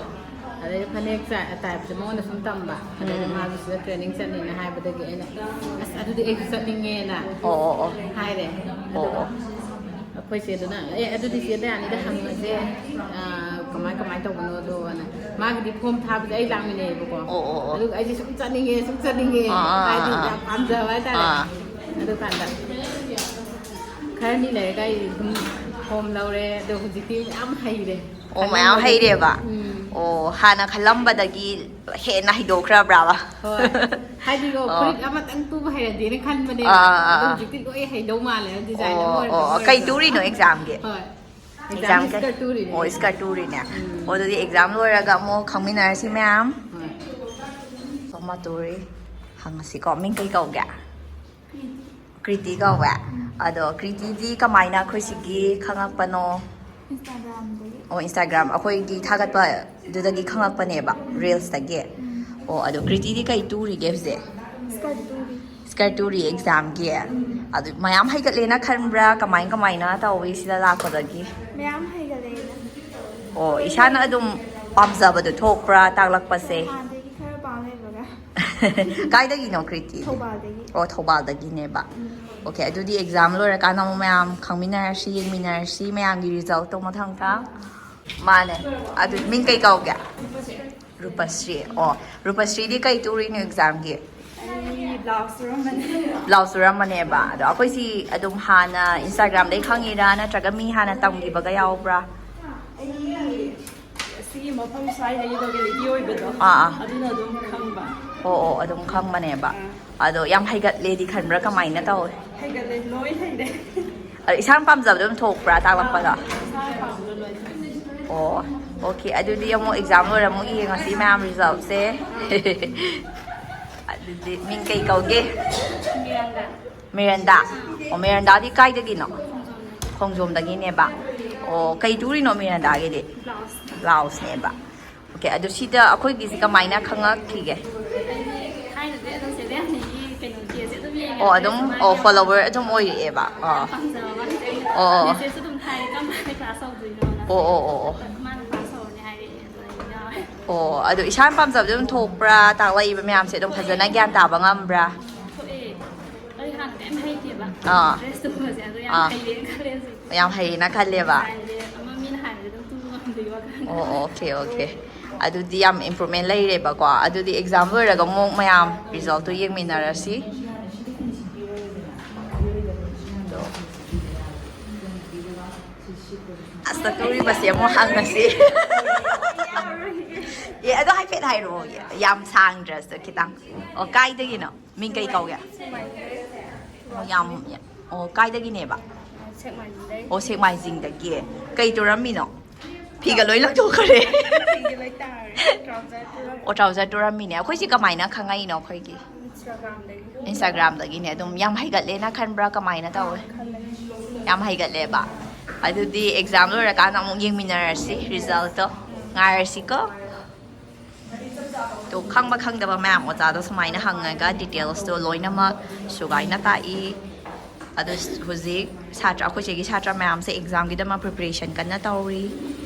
ꯑꯗꯩ ꯐꯅꯦꯛ ꯆꯥ- ꯇꯥꯏꯕꯁꯦ ꯃꯉꯣꯟꯗ ꯁꯨꯝ ꯇꯝꯕ, ꯑꯗꯩꯗ ꯃꯥꯁꯨ ꯁꯤꯗ ꯇ꯭ꯔꯦꯅꯤꯡ ꯆꯠꯅꯤꯅ ꯍꯥꯏꯕꯗꯒꯤ ꯑꯩꯅ, "ꯑꯁ, ꯑꯗꯨꯗꯤ ꯑꯩꯁꯨ ꯆꯠꯅꯤꯡꯉꯦꯅ" ꯑꯣ, ꯑꯣ, ꯑꯣ. ꯍꯥꯏꯔꯦ꯫ ꯑꯣ, ꯑꯗꯨꯒ ꯑꯣ. ꯑꯩꯈꯣꯏ ꯆꯦꯗꯨꯅ, "ꯑꯦ, ꯑꯗꯨꯗꯤ ꯆꯦ ꯗꯌꯥꯅꯤꯗ ꯍꯪꯉꯁꯦ, ꯑ, ꯀꯃꯥꯏ ꯀꯃꯥꯏ ꯇꯧꯕꯅꯣꯗꯣꯅ"꯫ ꯃꯥꯒꯤꯗꯤ ꯐꯣꯝ ꯊꯥꯕꯗ ꯑꯩ ꯂꯥꯛꯃꯤꯟꯅꯩꯌꯦꯕꯀꯣ꯫ ꯑꯣ, ꯑꯣ, ꯑꯣ. ꯑꯗꯨꯒ ꯑꯩꯁꯦ ꯁꯨꯝ ꯆꯠꯅꯤꯡꯉꯦ, ꯁꯨꯝ ꯆꯠꯅꯤꯡꯉꯦ꯫ ꯑꯥ, ꯑꯥ, ꯍꯥꯏꯗꯤ ꯑꯥ, ꯑꯥ. ꯌꯥꯝ ꯄꯥꯝꯖꯕ ꯍꯥꯏꯇꯥꯔꯦ꯫ ꯑꯥ. ꯑꯗꯨꯀꯥꯟꯗ ꯈꯔꯅꯤ ꯂꯩꯔꯒ ꯑꯩ ꯑꯗꯨꯝ ꯐꯣꯝ ꯂꯧꯔꯦ, ꯑꯗꯣ ꯍꯧꯖꯤꯛꯇꯤ ꯃꯌꯥꯝ ꯍꯩꯔꯦ꯫ ꯑꯣ, ꯃꯌꯥꯝ ꯍꯩꯔꯦꯕ? ꯎꯝ꯫ ꯑꯣ, ꯍꯥꯟꯅ ꯈꯜꯂꯝꯕꯗꯒꯤ ꯍꯦꯟꯅ ꯍꯩꯗꯣꯛꯈ꯭ꯔꯕ꯭ꯔꯥꯕ? ꯍꯣꯏ꯫ ꯍꯥꯏꯗꯤꯀꯣ, ꯑꯣ. ꯐꯨꯔꯤꯠ ꯑꯃꯇꯪ ꯇꯨꯕ ꯍꯩꯔꯗꯤꯅ ꯈꯟꯕꯅꯦꯕ꯫ ꯑꯥ, ꯑꯥ, ꯑꯗꯣ ꯑꯥ. ꯍꯧꯖꯤꯛꯇꯤ ꯂꯣꯏ ꯍꯩꯗꯧ ꯃꯥꯜꯂꯦ, ꯗꯤꯖꯥꯏꯟ ꯑꯃ ꯑꯣ, ꯑꯣꯏꯔꯁꯨ ꯑꯣ, ꯑꯃ ꯑꯣ. ꯀꯩ ꯑꯣꯏꯔꯁꯨ꯫ ꯀꯩ ꯇꯨꯔꯤꯅꯣ ꯑꯦꯛꯖꯥꯝꯒꯤ? ꯍꯣꯏ꯫ ꯑꯦꯛꯖꯥꯝ ꯑꯦꯛꯖꯥꯝꯒꯤ ꯀꯩ? ꯁ꯭ꯀꯔꯠ ꯇꯨꯔꯤꯅꯦ꯫ ꯑꯣ, ꯁ꯭ꯀꯔꯠ ꯇꯨꯔꯤꯅꯦ꯫ ꯑꯣ, ꯑꯗꯨꯗꯤ ꯑꯦꯛꯖꯥꯝ ꯂꯣꯏꯔꯒ ꯑꯃꯨꯛ ꯈꯪꯃꯤꯟꯅꯔꯁꯤ ꯃꯌꯥꯝ꯫ ꯍꯣꯏ꯫ ꯁꯣꯝ ꯑꯃ ꯇꯨꯔꯤ꯫ ꯍꯪꯉꯁꯤꯀꯣ, ꯃꯤꯡ ꯀꯩ ꯀꯧꯒꯦ? ꯀ꯭ꯔꯤꯇꯤ ꯀꯧꯋꯦ꯫ ꯑꯗꯣ ꯀ꯭ꯔꯤꯇꯤꯗꯤ ꯀꯃꯥꯏꯅ ꯑꯩꯈꯣꯏ ꯁꯤꯒꯤ ꯈꯪꯉꯛꯄꯅꯣ? ꯏꯟꯁꯇꯥꯒ꯭ꯔꯥꯝꯗꯒꯤ꯫ ꯑꯣ, ꯏꯟꯁꯇꯥꯒ꯭ꯔꯥꯝ ꯑꯩꯈꯣꯏꯒꯤ ꯊꯥꯒꯠꯄꯗꯨꯗꯒꯤ ꯈꯪꯉꯛꯄꯅꯦꯕ, ꯔꯤꯜꯁꯇꯒꯤ꯫ ꯑꯣ, ꯑꯗꯣ ꯀ꯭ꯔꯤꯇꯤꯗꯤ ꯀꯩ ꯇꯨꯔꯤꯒꯦ ꯍꯧꯖꯤꯛ? ꯁ꯭ꯀꯔꯠ ꯇꯨꯔꯤ꯫ ꯁ꯭ꯀꯔꯠ ꯇꯨꯔꯤ ꯑꯦꯛꯖꯥꯝꯒꯤ꯫ ꯑꯗꯨ ꯃꯌꯥꯝ ꯍꯩꯒꯠꯂꯦꯅ ꯈꯟꯕ꯭ꯔꯥ? ꯀꯃꯥꯏ ꯀꯃꯥꯏꯅ ꯇꯧꯋꯤ ꯁꯤꯗ ꯂꯥꯛꯄꯗꯒꯤ? ꯃꯌꯥꯝ ꯍꯩꯒꯠꯂꯛꯑꯦꯗ꯫ ꯑꯣ, ꯏꯁꯥꯅ ꯑꯗꯨꯝ ꯄꯥꯝꯖꯕꯗꯣ ꯊꯣꯛꯄ꯭ꯔꯥ ꯇꯥꯛꯂꯛꯄꯁꯦ? ꯍꯥꯟꯅꯗꯒꯤ ꯈꯔ ꯄꯥꯝ ꯂꯩꯕꯒ꯫ ꯀꯥꯏꯗꯒꯤꯅꯣ ꯀ꯭ꯔꯤꯇꯤ? ꯊꯧꯕꯥꯜꯗꯒꯤ꯫ ꯑꯣ, ꯊꯧꯕꯥꯜꯗꯒꯤꯅꯦꯕ꯫ ꯑꯣꯀꯦ, ꯑꯗꯨꯗꯤ ꯑꯦꯛꯖꯥꯝ ꯂꯣꯏꯔꯀꯥꯟꯗ ꯑꯃꯨꯛ ꯃꯌꯥꯝ ꯈꯪꯃꯤꯟꯅꯔꯁꯤ, ꯌꯦꯡꯃꯤꯟꯅꯔꯁꯤ ꯃꯌꯥꯝꯒꯤ ꯔꯤꯖꯜꯇꯣ ꯃꯊꯪ ꯃꯊꯪ꯫ ꯃꯥꯅꯦ꯫ ꯑꯗꯨ ꯃꯤꯡ ꯀꯩ ꯀꯧꯒꯦ? ꯔꯨꯄꯁ꯭ꯔꯤ꯫ ꯑꯣ, ꯔꯨꯄꯁ꯭ꯔꯤꯗꯤ ꯀꯩ ꯇꯨꯔꯤꯅꯣ ꯑꯦꯛꯖꯥꯝꯒꯤ? ꯑꯩ ꯕ꯭ꯂꯥꯎꯁ ꯇꯨꯔꯝꯕꯅꯦ꯫ ꯕ꯭ꯂꯥꯎꯁ ꯇꯨꯔꯝꯕꯅꯦꯕ꯫ ꯑꯗꯣ ꯑꯩꯈꯣꯏꯁꯤ ꯑꯗꯨꯝ ꯍꯥꯟꯅ ꯏꯟꯁꯇꯥꯒ꯭ꯔꯥꯝꯗꯩ ꯈꯪꯉꯤꯔꯥ, ꯅꯠꯇ꯭ꯔꯒ ꯃꯤ ꯍꯥꯟꯅ ꯇꯝꯈꯤꯕꯒ ꯌꯥꯎꯕ꯭ꯔꯥ? ꯑꯩ ꯁꯤꯒꯤ ꯃꯐꯝ ꯁ꯭ꯋꯥꯏꯗꯒꯤ ꯂꯣꯀꯦꯂꯤꯇꯤ ꯑꯣꯏꯕꯗꯣ, ꯑꯥ, ꯑꯥ꯫ ꯑꯗꯨꯅ ꯑꯗꯨꯝ ꯈꯪꯕ꯫ ꯑꯣ, ꯑꯣ, ꯑꯗꯨꯝ ꯈꯪꯕꯅꯦꯕ꯫ ꯑꯥ꯫ ꯑꯗꯣ ꯌꯥꯝ ꯍꯩꯒꯠꯂꯦꯗꯤ ꯈꯟꯕ꯭ꯔꯥ, ꯀꯃꯥꯏꯅ ꯇꯧꯋꯦ? ꯍꯩꯒꯠꯂꯦ, ꯂꯣꯏ ꯍꯩꯔꯦ꯫ ꯑꯗꯣ ꯏꯁꯥꯅ ꯄꯥꯝꯖꯕꯗꯣ ꯑꯗꯨꯝ ꯊꯣꯛꯄ꯭ꯔꯥ ꯇꯥꯛꯂꯛꯄꯗ? ꯏꯁꯥꯅ ꯄꯥꯝꯕꯗꯣ ꯂꯣꯏ ꯈꯪꯉꯦ꯫ ꯑꯣ, ꯑꯣꯀꯦ꯫ ꯑꯗꯨꯗꯤ ꯑꯃꯨꯛ ꯑꯦꯛꯖꯥꯝ ꯂꯣꯏꯔ ꯑꯃꯨꯛ ꯌꯦꯡꯉꯁꯤ ꯃꯌꯥꯝ ꯔꯤꯖꯜꯁꯦ꯫ ꯑꯗꯨꯗꯤ ꯃꯤꯡ ꯀꯩ ꯀꯧꯒꯦ? ꯃꯤꯔꯥꯟꯗꯥ꯫ ꯃꯤꯔꯟꯗꯥ꯫ ꯑꯣ, ꯃꯤꯔꯟꯗꯥꯗꯤ ꯀꯥꯏꯗꯒꯤꯅꯣ? ꯈꯣꯡꯖꯣꯝꯗꯒꯤꯅꯦꯕ꯫ ꯑꯣ, ꯀꯩ ꯇꯨꯔꯤꯅꯣ ꯃꯤꯔꯟꯗꯥꯒꯤꯗꯤ? ꯕ꯭ꯂꯥꯎꯁ꯫ ꯕ꯭ꯂꯥꯎꯁꯅꯦꯕ꯫ ꯑꯣꯀꯦ, ꯑꯗꯨ ꯁꯤꯗ ꯑꯩꯈꯣꯏꯒꯤꯁꯤ ꯀꯃꯥꯏꯅ ꯈꯪꯉꯛꯈꯤꯒꯦ? ꯊꯥꯏꯅꯗꯤ ꯑꯗꯨꯝ ꯆꯦ ꯗꯌꯥꯅꯤꯒꯤ ꯀꯩꯅꯣꯗꯣ ꯑꯣ, ꯑꯗꯨꯝ, ꯑꯣ, follower ꯑꯗꯨꯝ ꯑꯣꯏꯔꯛꯑꯦꯕ꯫ ꯑꯣ꯫ ꯄꯥꯝꯖꯕ ꯃꯥꯁꯦ ꯑꯩꯅ ꯑꯣ, ꯑꯣ, ꯑꯣ꯫ ꯃꯦꯁꯦꯖꯁꯨ ꯑꯗꯨꯝ ꯊꯥꯏ, "ꯀꯔꯝ ꯀꯥꯟꯗ ꯀ꯭ꯂꯥꯁ ꯍꯧꯗꯣꯏꯅꯣꯅ?" ꯑꯣ, ꯑꯣ, ꯑꯣ, ꯑꯣ꯫ ꯃꯥꯅ ꯀ꯭ꯂꯥꯁ ꯍꯧꯔꯅꯤ ꯍꯥꯏꯔꯛꯑꯦ, ꯑꯗꯨ ꯑꯩ ꯌꯥꯎꯔꯦ꯫ ꯑꯣ, ꯑꯗꯨ ꯏꯁꯥꯅ ꯄꯥꯝꯖꯕꯗꯤ ꯑꯗꯨꯝ ꯊꯣꯛꯄ꯭ꯔꯥ? ꯇꯥꯛꯂꯛꯏꯕ ꯃꯌꯥꯝꯁꯦ ꯑꯗꯨꯝ ꯐꯖꯅ ꯒ꯭ꯌꯥꯟ ꯇꯥꯕ ꯉꯝꯕ꯭ꯔꯥ? ꯊꯣꯛꯑꯦ꯫ ꯑꯩ ꯍꯥꯟꯅ ꯀꯩꯝ ꯍꯩꯇꯦꯕ꯫ ꯑꯥ꯫ ꯗ꯭ꯔꯦꯁ ꯇꯨꯕꯁꯦ, ꯑꯗꯣ ꯌꯥꯝ ꯑꯥ꯫ ꯍꯩꯔꯦꯅ ꯈꯜꯂꯦ ꯍꯧꯖꯤꯛ꯫ ꯌꯥꯝ ꯍꯩꯌꯦꯅ ꯈꯜꯂꯦꯕ꯫ ꯍꯥꯏꯗꯤ ꯑꯃ ꯃꯤꯅ ꯍꯥꯏꯕꯗ ꯑꯗꯨꯝ ꯇꯨꯕ ꯉꯝꯕꯒꯤ ꯋꯥꯈꯜ꯫ ꯑꯣ, okay, okay꯫ ꯑꯗꯨꯗꯤ ꯌꯥꯝ improvement ꯂꯩꯔꯦꯕꯀꯣ꯫ ꯑꯗꯨꯗꯤ exam ꯂꯣꯏꯔꯒ ꯑꯃꯨꯛ ꯃꯌꯥꯝ resultꯇꯣ ꯌꯦꯡꯃꯤꯟꯅꯔꯁꯤ꯫ ꯑꯗꯣ ꯑꯁ, ꯆꯠꯇꯧꯔꯤꯕꯁꯦ ꯑꯃꯨꯛ ꯍꯪꯉꯁꯤ꯫ ꯑꯦ, ꯑꯗꯣ ꯍꯥꯏꯐꯦꯠ ꯍꯥꯏꯔꯛꯑꯣ꯫ ꯌꯥꯝ ꯁꯥꯡꯗ꯭ꯔꯁꯨ ꯈꯤꯇꯪ꯫ ꯑꯣ, ꯀꯥꯏꯗꯒꯤꯅꯣ? ꯃꯤꯡ ꯀꯩ ꯀꯧꯒꯦ? ꯑꯣ, ꯌꯥꯝ, ꯑꯣ, ꯀꯥꯏꯗꯒꯤꯅꯦꯕ? ꯁꯦꯛꯃꯥꯏꯗꯩ꯫ ꯑꯣ, ꯁꯦꯛꯃꯥꯏꯖꯤꯡꯗꯒꯤ꯫ ꯀꯩ ꯇꯨꯔꯝꯃꯤꯅꯣ? ꯐꯤꯒ ꯂꯣꯏ ꯂꯪꯊꯣꯛꯈ꯭ꯔꯦ꯫ ꯐꯤꯒ ꯂꯣꯏ ꯇꯥꯔꯦ꯫ ꯇ꯭ꯔꯥꯎꯖꯔ ꯇꯨꯔꯝꯃꯤ꯫ ꯑꯣ, trouser ꯇꯨꯔꯝꯃꯤꯅꯦ꯫ ꯑꯩꯈꯣꯏꯁꯤ ꯀꯃꯥꯏꯅ ꯈꯪꯉꯛꯏꯅꯣ ꯑꯩꯈꯣꯏꯒꯤ? Instagramꯗꯒꯤ꯫ Instagramꯗꯒꯤꯅꯦ꯫ ꯑꯗꯨꯝ ꯌꯥꯝ ꯍꯩꯒꯠꯂꯦꯅ ꯈꯟꯕ꯭ꯔꯥ, ꯀꯃꯥꯏꯅ ꯇꯧꯋꯦ? ꯈꯜꯂꯦ꯫ ꯌꯥꯝ ꯍꯩꯒꯠꯂꯦꯕ꯫ ꯑꯗꯨꯗꯤ exam ꯂꯣꯏꯔꯀꯥꯟꯗ ꯑꯃꯨꯛ ꯌꯦꯡꯃꯤꯟꯅꯔꯁꯤ resultꯇꯣ꯫ ꯉꯥꯏꯔꯁꯤꯀꯣ꯫ ꯑꯗꯣ ꯈꯪꯕ ꯈꯪꯗꯕ ꯃꯌꯥꯝ ꯑꯣꯖꯥꯗꯣ ꯁꯨꯃꯥꯏꯅ ꯍꯪꯉꯒ detailsꯇꯣ ꯂꯣꯏꯅꯃꯛ ꯁꯨꯒꯥꯏꯅ ꯇꯥꯛꯏ꯫ ꯑꯗꯣ ꯍꯧꯖꯤꯛ ꯁꯥꯇ꯭ꯔ, ꯑꯩꯈꯣꯏ ꯆꯦꯒꯤ ꯁꯥꯇ꯭ꯔ ꯃꯌꯥꯝꯁꯦ examꯒꯤꯗꯃꯛ preparation ꯀꯟꯅ ꯇꯧꯔꯤ꯫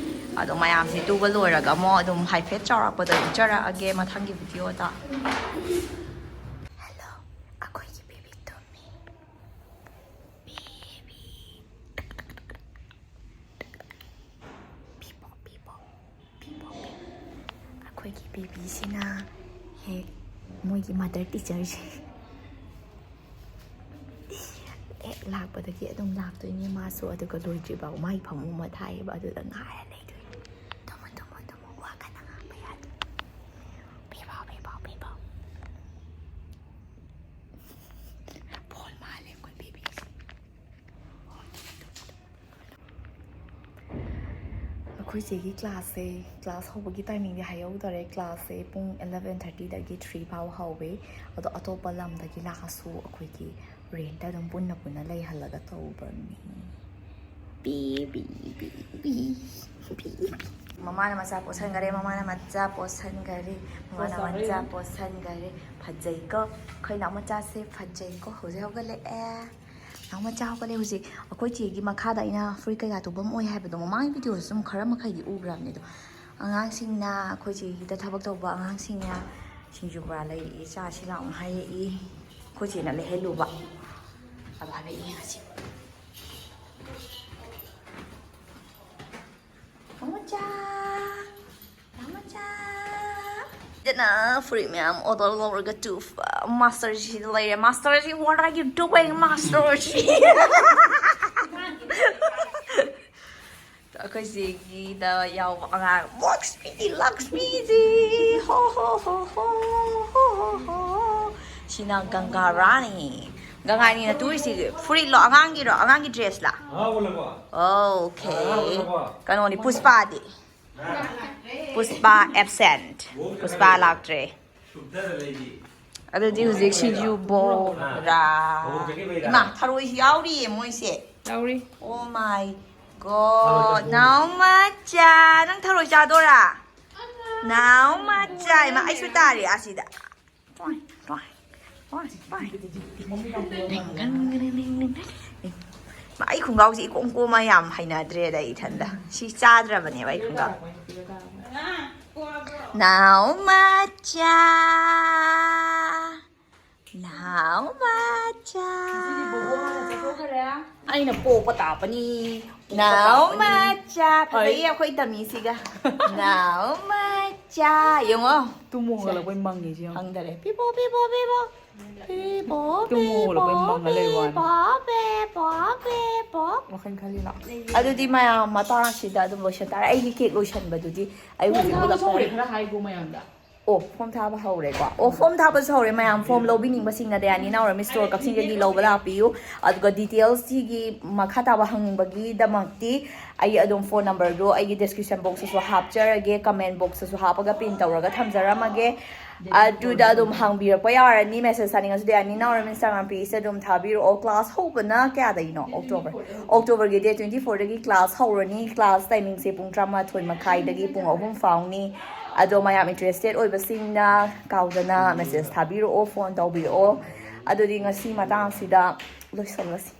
ꯑꯗꯣ ꯃꯌꯥꯝꯁꯦ ꯇꯨꯕ ꯂꯣꯏꯔꯒ ꯑꯃꯨꯛ ꯑꯗꯨꯝ ꯍꯥꯏꯐꯦꯠ ꯆꯥꯎꯔꯥꯛꯄꯗ ꯎꯠꯆꯔꯛꯑꯒꯦ ꯃꯊꯪꯒꯤ videoꯗ꯫ Hello, ꯑꯩꯈꯣꯏꯒꯤ baby ꯇꯨꯝꯃꯤ꯫ Baby꯫ ꯄꯤꯄꯣ, ꯄꯤꯄꯣ, ꯄꯤꯄꯣ, ꯄꯤꯄꯣ꯫ ꯑꯩꯈꯣꯏꯒꯤ babyꯁꯤꯅ ꯍꯦꯛ ꯃꯣꯏꯒꯤ mother teacherꯁꯦ ꯍꯦꯛ ꯂꯥꯛꯄꯗꯒꯤ ꯑꯗꯨꯝ ꯂꯥꯛꯇꯣꯏꯅꯦ ꯃꯥꯁꯨ, ꯑꯗꯨꯒ ꯂꯣꯏꯗ꯭ꯔꯤꯐꯥꯎ ꯃꯥꯒꯤ ꯐꯃꯨꯡ ꯑꯃ ꯊꯥꯏꯌꯦꯕ, ꯑꯗꯨꯗ ꯉꯥꯏꯔ ꯂꯩꯗꯣꯏꯅꯦ꯫ ꯇꯨꯝꯃꯣ, ꯇꯨꯝꯃꯣ, ꯇꯨꯝꯃꯣ, ꯋꯥ ꯀꯟꯅ ꯉꯥꯡꯕ ꯌꯥꯗꯦ꯫ ꯄꯤꯄꯣ, ꯄꯤꯄꯣ, ꯄꯤꯄꯣ꯫ ꯐꯣꯟ ꯃꯥꯜꯂꯦ ꯑꯩꯈꯣꯏ babyꯁꯦ꯫ ꯑꯩꯈꯣꯏ ꯆꯦꯒꯤ classꯁꯦ, class ꯍꯧꯕꯒꯤ timingꯗꯤ ꯍꯥꯏꯍꯧꯗꯔꯦ꯫ Classꯁꯦ ꯄꯨꯡ eleven thirtyꯗꯒꯤ three ꯐꯥꯎ ꯍꯧꯋꯦ꯫ ꯑꯗꯣ ꯑꯇꯣꯞꯄ ꯂꯝꯗꯒꯤ ꯂꯥꯛꯑꯁꯨ ꯑꯩꯈꯣꯏꯒꯤ rentꯇ ꯑꯗꯨꯝ ꯄꯨꯟꯅ ꯄꯨꯟꯅ ꯂꯩꯍꯜꯂꯒ ꯇꯧꯕꯅꯤ꯫ Baby, baby, baby꯫ ꯃꯃꯥꯅ ꯃꯆꯥ ꯄꯣꯠꯁꯟꯈꯔꯦ, ꯃꯃꯥꯅ ꯃꯆꯥ ꯄꯣꯠꯁꯟꯈꯔꯦ, ꯃꯃꯥꯅ ꯃꯆꯥ ꯄꯣꯠꯁꯟꯈꯔꯦ꯫ ꯐꯖꯩꯀꯣ? ꯑꯩꯈꯣꯏ ꯅꯥꯎ ꯃꯆꯥꯁꯦ ꯐꯖꯩꯀꯣ? ꯍꯧꯖꯤꯛ ꯍꯧꯒꯠꯂꯛꯑꯦ꯫ ꯅꯥꯎ ꯃꯆꯥ ꯍꯧꯒꯠꯂꯦ ꯍꯧꯖꯤꯛ꯫ ꯑꯩꯈꯣꯏ ꯆꯦꯒꯤ ꯃꯈꯥꯗ ꯑꯩꯅ ꯐꯨꯔꯤꯠ ꯀꯩꯀꯥ ꯇꯨꯐꯝ ꯑꯣꯏ ꯍꯥꯏꯕꯗꯣ, ꯃꯃꯥꯡꯒꯤ ꯚꯤꯗꯤꯑꯣꯗꯁꯨ ꯑꯗꯨꯝ ꯈꯔ ꯃꯈꯩꯗꯤ ꯎꯈ꯭ꯔꯕꯅꯦ꯫ ꯑꯗꯣ ꯑꯉꯥꯡꯁꯤꯡꯅ, ꯑꯩꯈꯣꯏ ꯆꯦꯒꯤꯗ ꯊꯕꯛ ꯇꯧꯕ ꯑꯉꯥꯡꯁꯤꯡꯅ ꯁꯤꯡꯖꯨ ꯕꯣꯔꯥ ꯂꯩꯔꯛꯏ, ꯆꯥꯁꯤ ꯂꯥꯎꯅ ꯍꯥꯏꯔꯛꯏ꯫ ꯑꯩꯈꯣꯏ ꯆꯦꯅ ꯂꯩꯍꯜꯂꯨꯕ꯫ ꯑꯗꯣ ꯍꯥꯏꯔꯛꯏ ꯉꯁꯤ꯫ ꯃꯃꯥꯆꯥ! ꯃꯃꯥꯆꯥ! ꯗꯅ ꯐꯨꯔꯤꯠ ꯃꯌꯥꯝ ꯑꯣꯔꯗꯔ ꯂꯧꯔꯒ ꯇꯨ ꯃꯥꯁꯇꯔꯁꯤꯗ ꯂꯩꯔꯦ꯫ ꯃꯥꯁꯇꯔꯁꯤ, what are you doing, ꯃꯥꯁꯇꯔꯁꯤ? ꯑꯩꯈꯣꯏ ꯆꯦꯒꯤꯗ ꯌꯥꯎꯕ ꯑꯉꯥꯡ ꯂꯛꯁꯃꯤꯗꯤ, ꯂꯛꯁꯃꯤꯗꯤ꯫ ꯍꯣ, ꯍꯣ, ꯍꯣ, ꯍꯣ, ꯍꯣ, ꯍꯣ, ꯍꯣ꯫ ꯁꯤꯅ ꯒꯪꯒꯥ ꯔꯥꯅꯤ꯫ ꯒꯪꯒꯥꯅꯤꯅ ꯇꯨꯔꯤꯁꯤ ꯐꯨꯔꯤꯠꯂꯣ, ꯑꯉꯥꯡꯒꯤꯔꯣ, ꯑꯉꯥꯡꯒꯤ ꯗ꯭ꯔꯦꯁꯂ? ꯑꯣꯀꯦ꯫ ꯀꯩꯅꯣꯅꯤ, ꯄꯨꯁꯄꯥꯗꯤ? ꯄꯨꯁꯄꯥ ꯑꯦꯞꯁꯦꯟ꯫ ꯄꯨꯁꯄꯥ ꯂꯥꯛꯇ꯭ꯔꯦ꯫ ꯑꯗꯨꯗꯤ ꯍꯧꯖꯤꯛ ꯁꯤꯡꯖꯨ ꯕꯣꯔꯥ꯫ ꯏꯃꯥ, ꯊꯔꯣꯏꯁꯨ ꯌꯥꯎꯔꯤꯌꯦ ꯃꯣꯏꯁꯦ꯫ ꯌꯥꯎꯔꯤ꯫ Oh my God, ꯅꯥꯎ ꯃꯆꯥ, ꯅꯪ ꯊꯔꯣꯏ ꯆꯥꯗꯣꯔꯥ? ꯅꯥꯎ ꯃꯆꯥ, ꯏꯃꯥ, ꯑꯩꯁꯨ ꯇꯥꯔꯦ ꯑꯁꯤꯗ꯫ ꯇꯣꯏ, ꯇꯣꯏ, ꯇꯣꯏ, ꯇꯣꯏ꯫ ꯃꯥ, ꯑꯩ ꯈꯣꯡꯒ꯭ꯔꯥꯎꯁꯦ ꯏꯀꯣꯝ ꯀꯣꯝꯃ ꯌꯥꯝ ꯍꯩꯅꯗ꯭ꯔꯦꯗ ꯑꯩ ꯏꯊꯟꯗ꯫ ꯁꯤ ꯆꯥꯗ꯭ꯔꯕꯅꯦꯕ ꯑꯩ ꯈꯣꯡꯒ꯭ꯔꯥꯎ꯫ ꯅꯥꯎ ꯃꯆꯥ, ꯅꯥꯎ ꯃꯆꯥ꯫ ꯑꯩꯅ ꯄꯣꯛꯄ ꯇꯥꯕꯅꯤ꯫ ꯅꯥꯎ ꯃꯆꯥ꯫ ꯐꯖꯩꯌꯦ ꯑꯩꯈꯣꯏ ꯇꯝꯃꯤꯁꯤꯒ꯫ ꯅꯥꯎ ꯃꯆꯥ꯫ ꯌꯦꯡꯉꯣ꯫ ꯇꯨꯝꯃꯨ ꯍꯧꯒꯠꯂꯛꯄꯩ ꯃꯪꯉꯤꯁꯤ ꯌꯦꯡꯉꯣ꯫ ꯈꯪꯗꯔꯦ꯫ ꯄꯤꯕꯣ, ꯄꯤꯕꯣ, ꯄꯤꯕꯣ꯫ ꯄꯤꯕꯣ, ꯇꯨꯝꯃꯨ ꯍꯧꯒꯠꯂꯛꯄꯩ ꯄꯤꯕꯣ, ꯃꯪꯉ ꯂꯩꯕ ꯋꯥꯅꯤ꯫ ꯄꯤꯕꯣ, ꯄꯤꯕꯣ, ꯄꯤꯕꯣ꯫ ꯋꯥꯈꯜ ꯈꯜꯂꯤꯅꯣ? ꯑꯗꯨꯗꯤ ꯃꯌꯥꯝ ꯃꯇꯥꯡ ꯑꯁꯤꯗ ꯑꯗꯨꯝ ꯂꯣꯏꯁꯟ ꯇꯥꯔꯦ꯫ ꯑꯩꯒꯤ ꯀꯦꯛ ꯂꯣꯏꯁꯟꯕꯗꯨꯗꯤ ꯑꯩ ꯍꯧꯖꯤꯛ ꯎꯠꯂꯛꯄ ꯍꯧꯔꯦ, ꯈꯔ ꯍꯥꯏꯒꯣ ꯃꯌꯥꯝꯗ꯫ ꯑꯣ, ꯐꯣꯝ ꯊꯥꯕ ꯍꯧꯔꯦꯀꯣ? ꯑꯣ, ꯐꯣꯝ ꯊꯥꯕꯁꯨ ꯍꯧꯔꯦ꯫ ꯃꯌꯥꯝ ꯐꯣꯝ ꯂꯧꯕꯤꯅꯤꯡꯕꯁꯤꯡꯅ ꯗꯌꯥꯅꯤ ꯅꯥꯎꯔꯦꯝ ꯁ꯭ꯇꯣꯔ ꯀꯛꯆꯤꯡꯗꯒꯤ ꯂꯧꯕ ꯂꯥꯛꯄꯤꯌꯨ꯫ ꯑꯗꯨꯒ ꯗꯤꯇꯦꯜꯁ ꯁꯤꯒꯤ ꯃꯈꯥ ꯇꯥꯕ ꯍꯪꯅꯤꯡꯕꯒꯤꯗꯃꯛꯇꯤ ꯑꯩ ꯑꯗꯨꯝ ꯐꯣꯟ ꯅꯝꯕꯔꯗꯣ ꯑꯩꯒꯤ ꯗꯤꯁꯀ꯭ꯔꯤꯞꯁꯟ ꯕꯣꯛꯁꯇꯁꯨ ꯍꯥꯞꯆꯔꯒꯦ, ꯀꯃꯦꯟ ꯕꯣꯛꯁꯇꯁꯨ ꯍꯥꯞꯄꯒ ꯄꯤꯟ ꯇꯧꯔꯒ ꯊꯝꯖꯔꯝꯃꯒꯦ꯫ ꯑꯗꯨꯗ ꯑꯗꯨꯝ ꯍꯪꯕꯤꯔꯛꯄ ꯌꯥꯔꯅꯤ꯫ ꯃꯦꯁꯦꯖ ꯊꯥꯅꯤꯡꯉꯁꯨ ꯗꯦ ꯑꯅꯤ ꯅꯥꯎꯔꯦꯝ ꯏꯟꯁꯇꯥꯒ꯭ꯔꯥꯝ ꯄꯦꯖꯇ ꯑꯗꯨꯝ ꯊꯥꯕꯤꯔꯛꯑꯣ꯫ ꯀ꯭ꯂꯥꯁ ꯍꯧꯕꯅ ꯀꯌꯥꯗꯒꯤꯅꯣ? ꯑꯣꯛꯇꯣꯕꯔ ꯑꯣꯛꯇꯣꯕꯔꯒꯤ ꯗꯦꯠ ꯇ꯭ꯋꯦꯟꯇꯤ ꯐꯣꯔꯗꯒꯤ ꯀ꯭ꯂꯥꯁ ꯍꯧꯔꯅꯤ꯫ ꯀ꯭ꯂꯥꯁ ꯇꯥꯏꯃꯤꯡꯁꯦ ꯄꯨꯡ ꯇꯔꯥꯃꯥꯊꯣꯏ ꯃꯈꯥꯏꯗꯒꯤ ꯄꯨꯡ ꯑꯍꯨꯝ ꯐꯥꯎꯅꯤ꯫ ꯑꯗꯣ ꯃꯌꯥꯝ ꯏꯟꯇꯔꯦꯁꯇꯦꯠ ꯑꯣꯏꯕꯁꯤꯡꯅ ꯀꯥꯎꯗꯅ ꯃꯦꯁꯦꯖ ꯊꯥꯕꯤꯔꯛꯑꯣ, ꯐꯣꯟ ꯇꯧꯕꯤꯔꯛꯑꯣ꯫ ꯑꯗꯨꯗꯤ ꯉꯁꯤ ꯃꯇꯥꯡꯁꯤꯗ ꯂꯣꯏꯁꯜꯂꯁꯤ꯫